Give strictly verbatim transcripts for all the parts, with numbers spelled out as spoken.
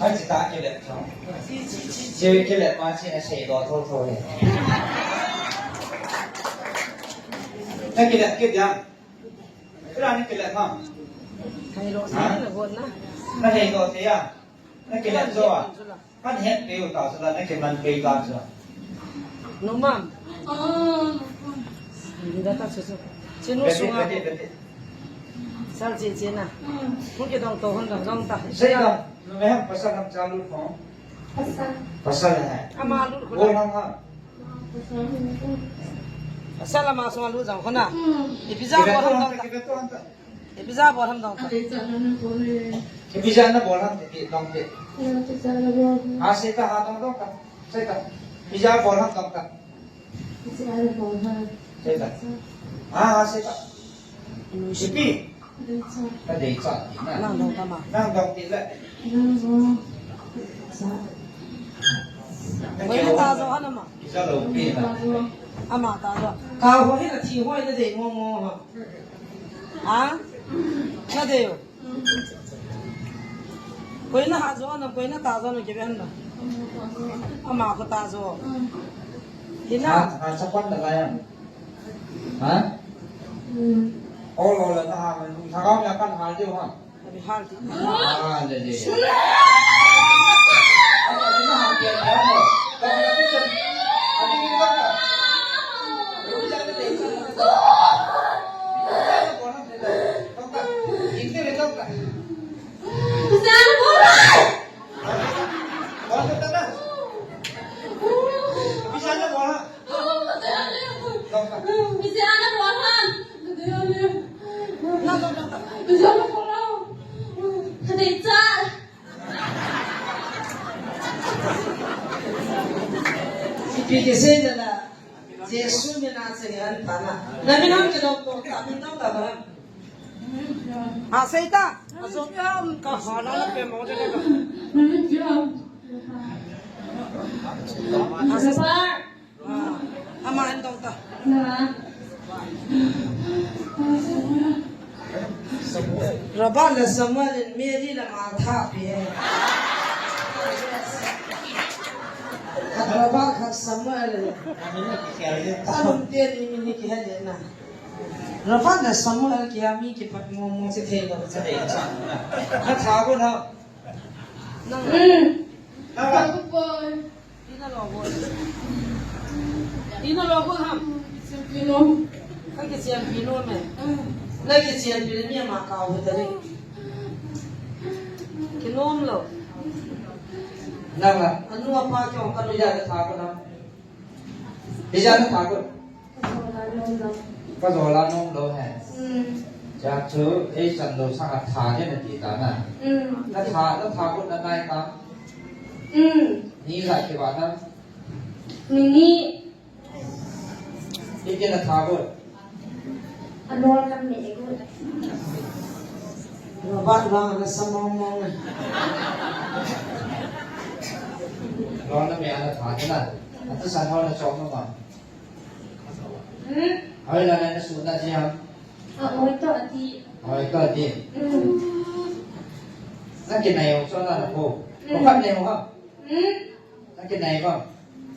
Achi ta kilet thong. Chi kilet ma chi asei do tho tho he. Ta kilet kit yang. Kila ni kilet ma. Hai lo ha? Na hei do te ya. Na kilet zo a. Kan het pe u ta sala na kiman pe ta sala. No mam. Hindi ta susu. Sino sunga. Bete, bete. Sal chi chi na. Kung kidong to hon dong dong ta. Sei dong. No me ham pasal ham chalu phong. Pasal. Pasal hai. Ama lu ko. Bol ham ha. Pasal ama sunga lu jang ko na. Ipi ja bol ham dong ta. Ipi ja bol ham dong ta. Ipi ja na bol ham ti dong ti. Ha sei ta ha dong dong ta. Sei ta. Ipi ja bol ham dong ta. Sei ta. Ha ha sei ta. Ipi. Ka dei cha ti na. Nang dong ta ma. Nang dong ti le. Koi na ta jo ha na ma. Ipi ja lo pi na. Ama ta jo. Ka ho hi na thi ho na dei mo mo ha. Ha? Na dei o. Koi na ha jo na, koi na ta jo na, kibe han da. Ama ko ta jo. Hina. Ha, ha, sa pan da la ya. Ha? Ol, ol, ta ha, thagau ya kan ha jo ha. Abi hal ti. Ah, le, le. Ipi kisei nala, Jesu mina che ni an tana. Na min ham kidong to, ta min dong ta ba. Ha sei ta. Aso ka ha la la pe mo de ka. Ha sei ta. Ah, ama an dong ta. Robert le Samuel in Mary le Martha pe. Khat Robert khat Samuel. Alum te ni mi ni kihel na. Robert le Samuel kiha mi kipat mo mo se thei lo. Ka tha ko na. Nang. Nang. Ina lo bol. Ina lo bol ham. Ka kichen pi nom e. Na kichen pi le ni ama ka u ta ni. Kinom lo. Nang la. Anu apa kyo ka lu ya ka tha ko na. Ija na tha ko. Ka jo la nom lo he. Cha chu ei chan lo sa ka tha de na ti ta na. Na tha, na tha ko na nai ta. Ni la ki ba na. Ni ni. Iti na tha ko. Anol kan me ko. Ba ba na sa mong mong. Lo na me ana tha na. Ata sa ho na chok na ma. Hmm? Hoi la na su na ji ham. A oi to ati. Oi to ati. Hmm. Na kinai ho so na na ko. Hmm. Ko kan ne ho ha. Hmm. Na kinai ko.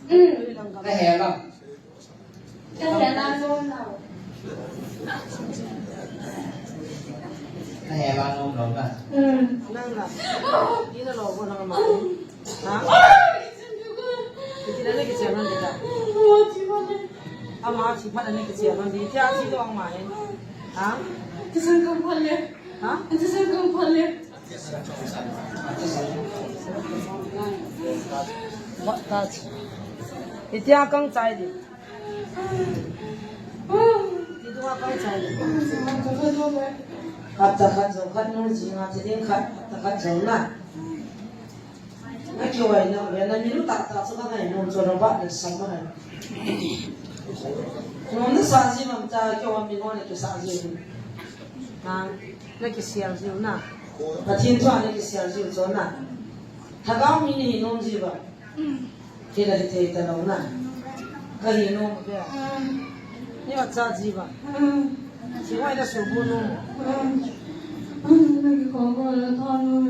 Hmm. Na he la. Ka he la nom lo. Na he la nom lo na. Hmm. Nang la. Ina lo ko nang ma. Ha? Iti na ne kichen na ni ta. Ama thi phat na ne kichen na ni. Tia thi lo ang ma he. Ha? Kisan kam phat le. Ha? Kisan kam phat le. Ba ta chi. Iti a kang chai di. Iti a kang chai di. Hapta khat jo khat nu ji nga ti ding khat, hapta khat jo na. Na kiwai na, na mi lu ta ta chu ka ngai nom chu Robert le Samuel. Nom na sa ji mam ta kiwai mi nom na ki sa ji. Na, na ki sial ji na. Pathen thu a na ki sial ji chu na. Thagau mi ni hi nom ji ba. Ki la hi thei ta lo na. Ka hi nom ba. Ni wa cha ji ba. Chi wai na su bu nom. Na ki ko ko la tha nom.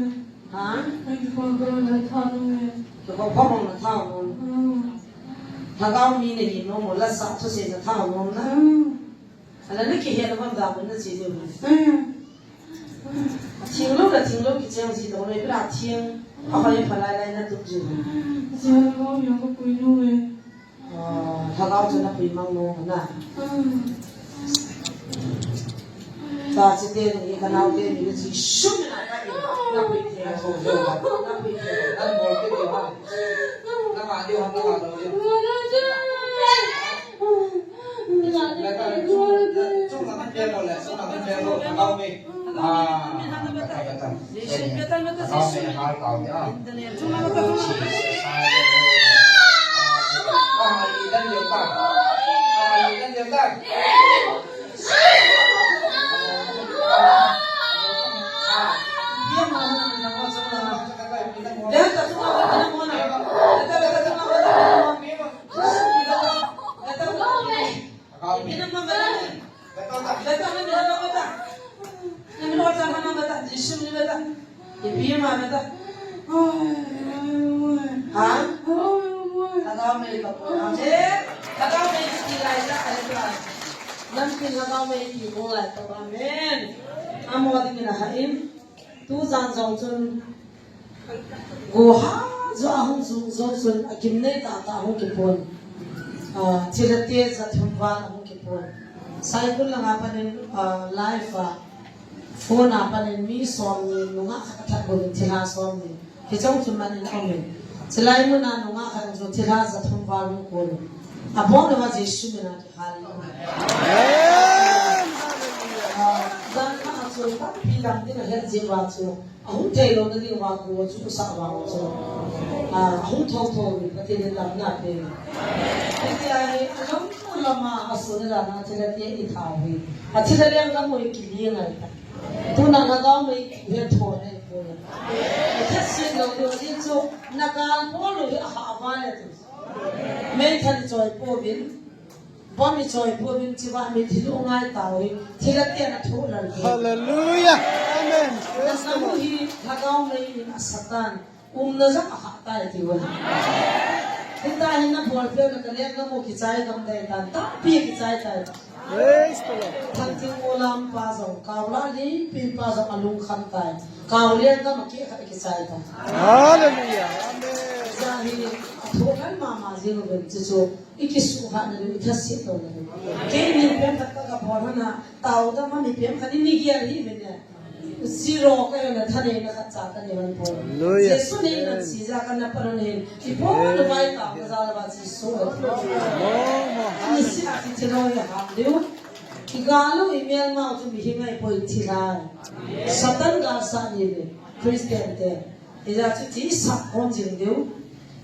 Ha? Ai, kipah kha, na tha nom e. Kipah kha, na tha nom. Hmm. Lhagao mi nahi nom mo, la sa thusei na tha nom na. Hmm. Ala na kihet na bam da na chi de. Hmm. Thing lou la thing lou kicheng chi lou le, bila thing. A hoi pha lai lai na tup ji. Hmm. Chi lou ya ko pui nom e. Ah, Lhagao chu na pui mang nom na. Ta chi te ni, ka nau te ni, chi sum na ka ni, na pui te, na pui te, na bol te ha. Na ma de ha, na ma de ha. Na ka, chung na man pe mo le, chung na man pe mo, Lhagao mi. Ah, kata, kata. Kata, kata. Ha? Lhagao Mei ka pon. Amen. Lhagao Mei ki lai ta ai ta. Lampi Lhagao Mei ki pon lai ta. Amen. Amo ding na ha in. Tujan jong chun. Go ha jo ahung jung jong chun akim nei ta ta ahung kipon. Ah, thilha te ja thum val ahung kipon. Saikul langa panin, ah, live a. Phone a panin mi som ni nungah khat khat bou thilha som ni. Hichong chu man in um in. Chilai mun a nungah khat chu thilha ja thum val hung kon. Abon lou a Jesu min a kihal. Amen. Ah, jan khat a chu tampi dang ding a het jing uva chu. Ahung thei lou na ding uva chu sa uva chu. Ah, ahung thou thou ni Pathen in lam na pe. Hitia hi alom lama asun la na thilha te i thau hi. A thilha lenggam mo i kili ngai ta. Tuna Lhagao Mei he tho he ko. Thase lou lou din chu na kal pol lou hi a ha va le tu. Meithal choi pouvin. Bom i choi pouvin chiva mi thil u ngai tau hi. Thilha te na tho lal. Hallelujah. Amen. Praise the Lord. Na hi Lhagao Mei in a Satan. Umna jong a kha tai ti ua. Hita hin na bol peh na ka lenggam u kichai gam dai tan, tampi kichai tai. Praise the Lord. Thangting Mulam pa jong, Kaola Limpin pa jong alungkham tai. Kao lenggam a kikha kichai tai. Hallelujah. Amen. Hijeh hin athoh lal mama jing uvin chuchu. I kisuhhat na diu, i thaset lou na diu. Keini pemkhat ka, ka bol hon a, tao dam a mi pemkhat ni, ni gel hi min ne. Zero ka hi na, thaneina khat cha ka nei hon poi. Hallelujah. Jesu neina chi ja ka na pan hon hin. I pon na vai ta ka ja la ba Jesu. Mo, mo. Ni si a ti ti lou ya ha diu. I ga lou i mel mau chu mi hi ngai poi ti lai. Satan ga sa ni le. Christian te. Hijeh chun ti sap khom jing diu.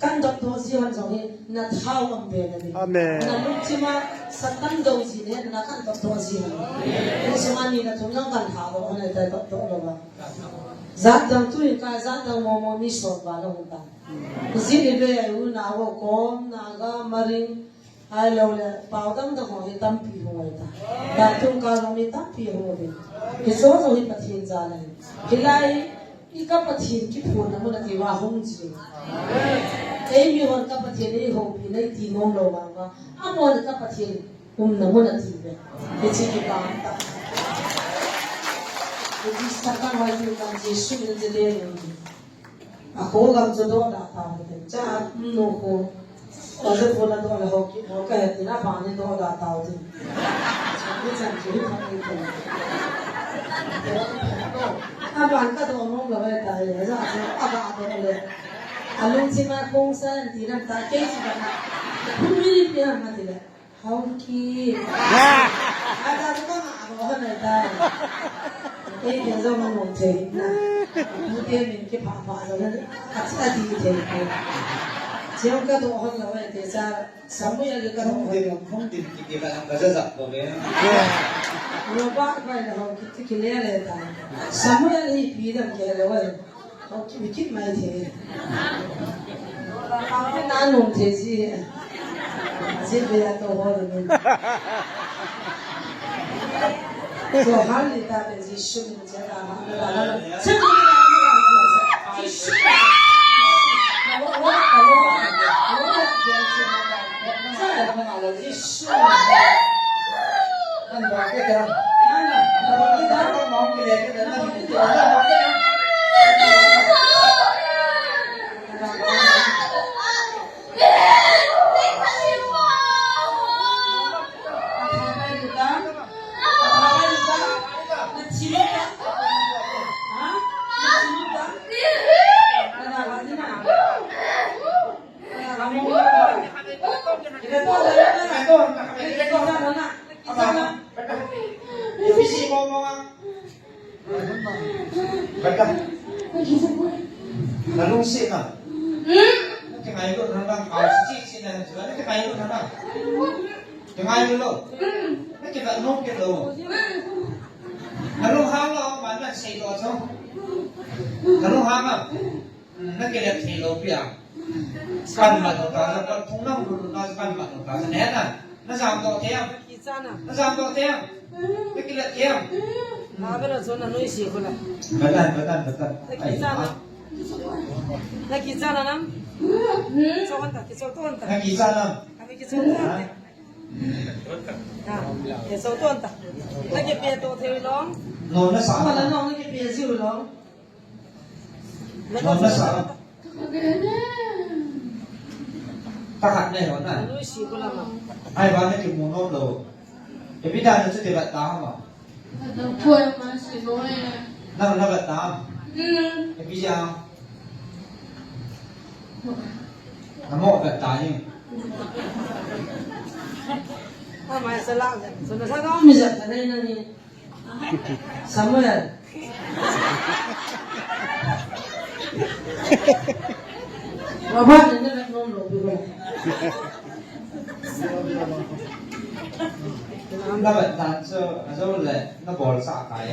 Kan dot doh ji hon jong hi na thao am be na ni. Amen. Na lungthim a Satan do ji le na kan dot doh ji hon. Ni sung a ni na thum jong kan thao doh hon ta dot doh lou va. Jat dang tu in ka jat dang mo mo mi som va lou ta. Ji ni be ai u na wo kom na ga maring. Ahilou le, pao dang dang ho hi tampi hung ngai ta. Taitung kal jong mi tampi hung ngai. Hicho jong hi Pathen jal ahi. Hilai, i ka Pathen kiphonna mun a ti va hung ji. Ei mi hon ka Pathen ei houpi nei ti nom lou vang va. Amon ka Pathen umna mun a ti ve. Hiche kipa ta. Hiche Satan vai tu kan Jesu min jal ahi. A kho gam chu doh da tao te. Cha, um, no kho. O je pho na doh le ho ki, ho ka het na ba ni doh da tao te. Ni chan chu hi phat ni te. A ban ka doh nom lou ve ta le, ja chu a ba doh le. A lungthim a khong san ti lam ta ke chi ba na. Pu mi ni pi ha ma ti le. Hong ki. Ada tu ka ma abo hon ai ta. Ei, dia zo ma nong thei na. Bu te min ki pha pha zo na. A cha di thei ko. Chiang ka do hon lo ai te cha. Samuel ka do hon. Hong din ki ki ba ka ja ja ko ve. Lo ba ka na hong ki ki le le ta. Samuel hi pi dam ke le wai. Hou kit, kit mai thei. Hou kit na nom thei ji. Ji be a to ho le min. So hal ni ta le ji shun ni je la ha la la. Shun ni la la la. Beka. Nalungset na. Nakingailut na lang, kau si si na, nakingailut na lang. Kingailut lo. Nakivet nom kit lo. Nalunghang lo, man na sei lo cho. Nalunghang a. Nakilet thei lo pi a. Kan mat lo ta, kan thung nam lu ta, kan mat lo ta. Ne na. Najam toh thei am? Najam toh thei am? Nakilet thei am? Batan, batan, batan. Ai, ha. Nakichat na nam? Chon ta, kichon ton ta. Nakichat nam? Kami kichon ton ta. Ha, kichon ton ta. Nakipe toh thei lou. No, nasa. Wala no, nakipe jiu lou. Nasa. Tahat na ho na. Ai, ba na kimu nom lo. Ipi dan na chu ti vet ta ma. Nang na vet ta. Ipi ja. Na mo vet ta ni. Ama sa la. Sa na sa ka mi sa ta na ni. Samuel. Baba, nene vet nom lou, baba. Nang vet dan chu, ajou le, nabol sa kai.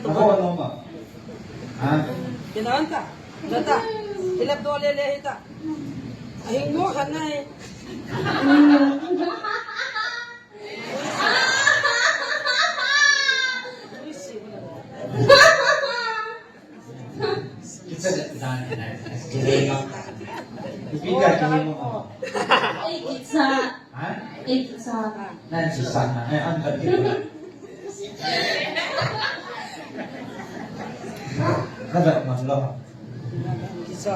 Nabol nom ma. Ha? Kina anta. Nata. Ilap do le le hita. Ahing mo khan nai. Kicha le dan na, kicha le dan. Ipi ka kini mo? Ei, kicha. Ha? Ei, kicha. Nan kicha na, eh, an ka kicha. Kada man lo. Kicha.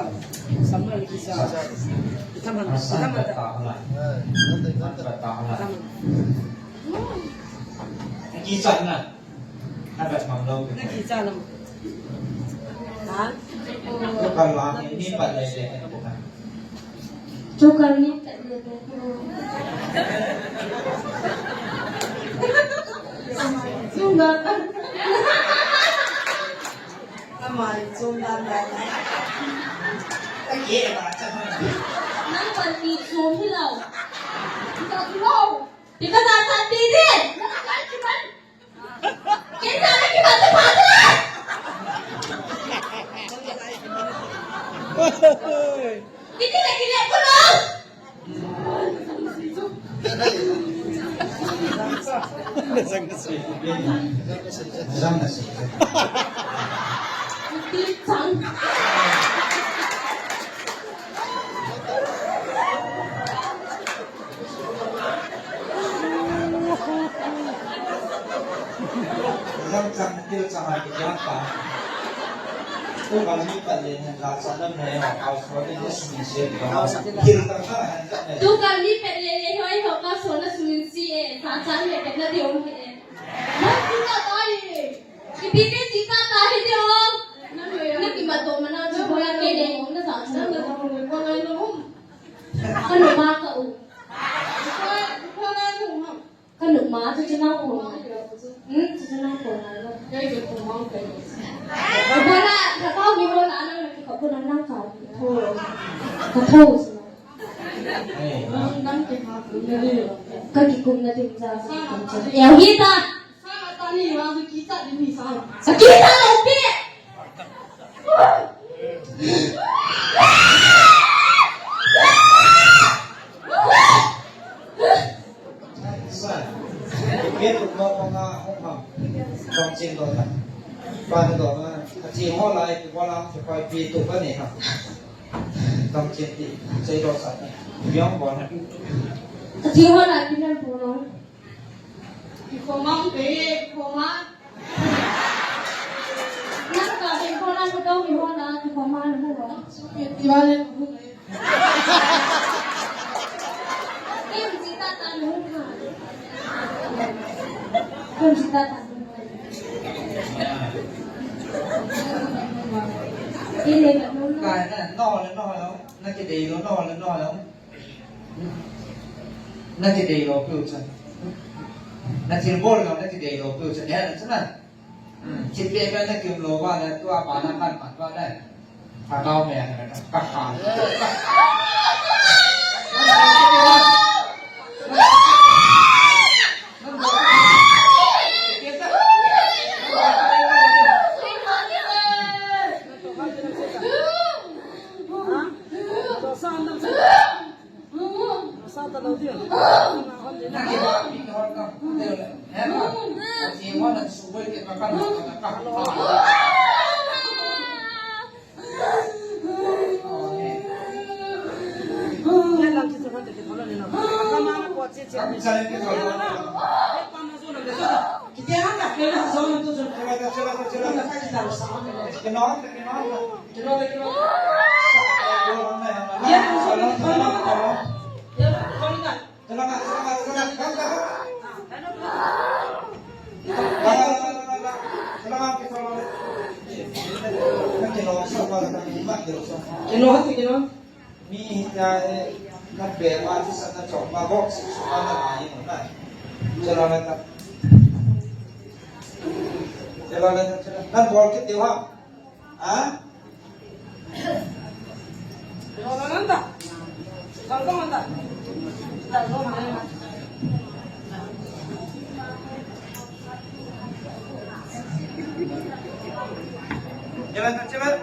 Samuel kicha. Kita man, kita man. Kita man. Kicha na. Hadak mam lo. Nakicha nam? Ha? Tukar la ni, ni pat le le ko na. Tukar ni pat le le ko. Sunga. Amai chom dan dan. Ai ye ba cha. Nang pat ni chom hi lo. Ka lo. Ti ka sa sa ti ni. Ka sa ti man. Ken jana ki baat to baat hai. Kiti ka kile ko lo. Zang na si. Zang na si. Ti chang. Lam chang, til chang a kitia ta. Tukar ni pat le le, la sa lam ne, hou kau so le, ne sum se, hou kau sa. Til tang ta han ta ne. Tukar ni pat le le, hou, hou kau so na sum se e, sa chang le pat na di om he. Na sum ta ta e. Ipi ti ti ta ta hi ti o. Na ki ma to ma na chu ko la ke le na sa sa na ko la no. Ka nu ma ka u. Ka nu ma chu chu na ko. Hmm, chu chu na ko na lo. Ko na ka ka ni ko na na ki ko na na ka. Tho. Ka tho. Ka ki kum na ding ja. Ya hi ta. Sa tani wa su kicha di ni sa. Sa kicha lo pi. Sa. Ke tu mo ko nga hong ham. Tong chin do ta. Pa do ma. Chi ho lai ki bola, chi koi pi tu ka ni ha. Tam chi ti, chi do sa ni. Yong bo na. Chi ho lai ki nan pu no. Ki ko ma pe, ki ko ma. Nan ka pe ko nan ko dong ki ho na, ki ko ma na hu ba. Su ki ti ba le hu. Kai na, no le no lo. Na kidei lo, no le no lo. Na kidei lo piu chan. Na thil bol lo, na kidei lo piu chan. Ya na chan na. Chit pe ka na kim lo ba le, tua pa na kan pat ba le. Ka nau me ka ka ka. Kino hati kino. Mi hita, eh, na pe ma ti sa na chok ma bok si su ma na na yin na. Chala na ta. Chala na ta, chala. Nan bol kit diu ha. Ha? Jalan, jalan.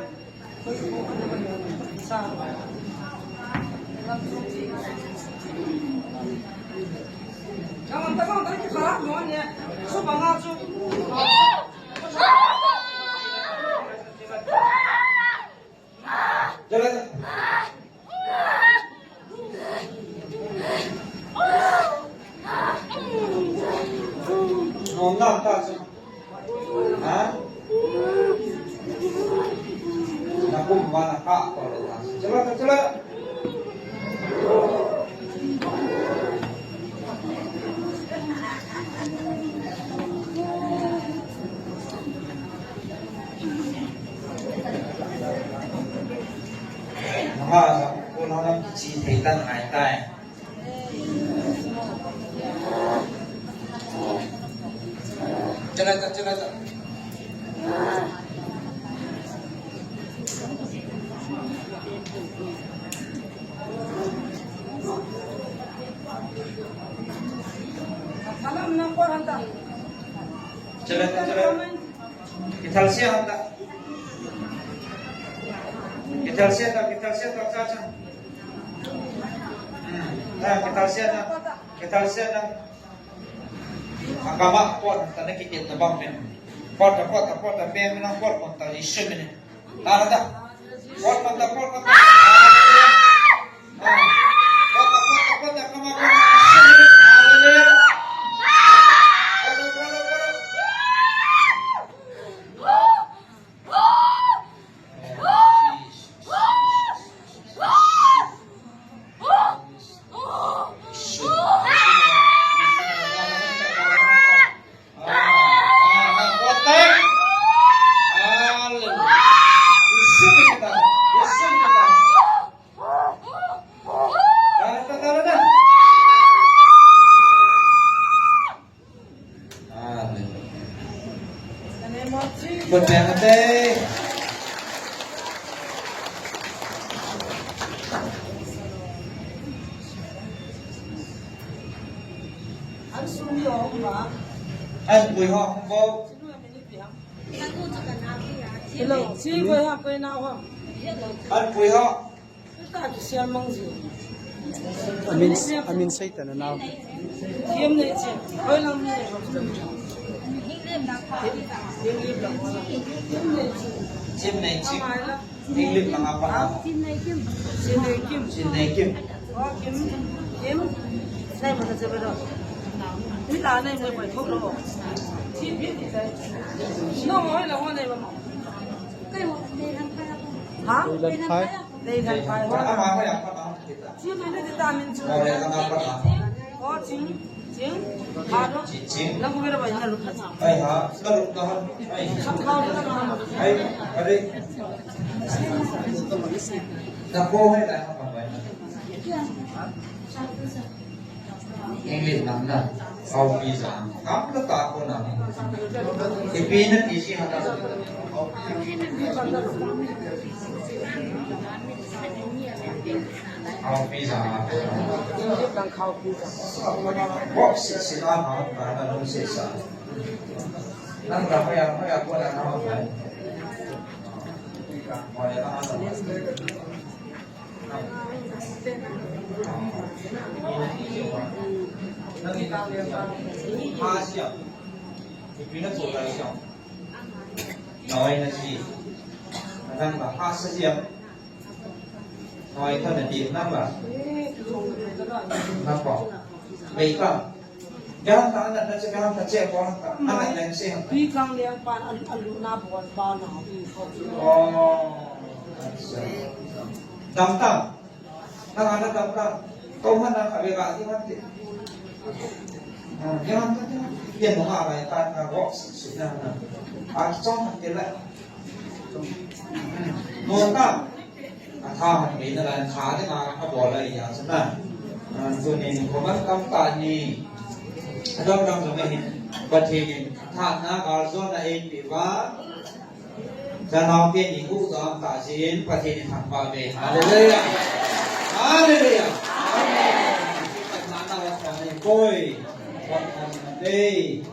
Nanga, ko nang kichi thei tan ngai tai. Chala ta, chala ta. Chala ta, chala ta. Kithal sia hon ta. Kithal sia ta, kithal sia ta, cha cha. Hmm. Ta, kithal sia ta, kithal sia ta. Akama pot ta na kitin ta bang pen. Pot ta, pot ta, pot ta, pen na pot, pot ta, isu mene. Ta na ta. Pot ta, pot ta. Amen. Put your hand up there. An pui ho hung bo. Hello, si koi ha koi na ho. An pui ho. Amin, amin sei ta na nau. Chim nei chim. English langa pa. Chim nei kim. Chim nei kim. Chim nei kim. Oh, kim. Kim. Nei mo ta chebe do. Ni ta nei mo pai thok lo. No mo la ho nei mo. Ha? Nei than phai. Ama ho ya pa ma. Chim nei ni ta min chu. Oh, ya langa pa ma. Oh, chim. Ching, ha do. Ching, ching. Lang ko kira ba ina lu pha. Ai ha, na lu na ha. Ai. Ai, are. Na ko hai la ha pa ba. English nam na. Khao pi ja. Kam la ta ko na. Ti pi na ti si ha ta. Khao pi ja. English nam khao pi ja. Box si na ha, na na lu si sa. Nang ra, hoya, hoya, ko na na ha. Nang ni ka le pa. Ha siam. Ipi na chu lai siam. Nawai na si. Nang ba ha sa siam. Nawai ka na di nang ba. Na pa. Bei ka. Gaham ta, ana ta che, gaham ta che, ko ta. Ana leng se. Pi kang liang pan, a, a lu na bon pa na. Oh. Acha. Dam ta. Na ana dam ta. Ko ma na ka be ga ti ma ti. Ah, gaham ta, gaham ta. Ye mo ma ba ta na go si na na. A chong ha ke la. Mo ta. Atha han ngeina lai, tha dinga abol ahi a chun na. Ah, tunin koman tam tah ni. Adang dang jong ahin. Pathen in atha na galjona eipeh uva. Chanao teni huhdoh tah jeh in Pathen in thangvah uve. Hallelujah. Hallelujah. Amen. Atha na wa thang nei koi. Wa thang nei.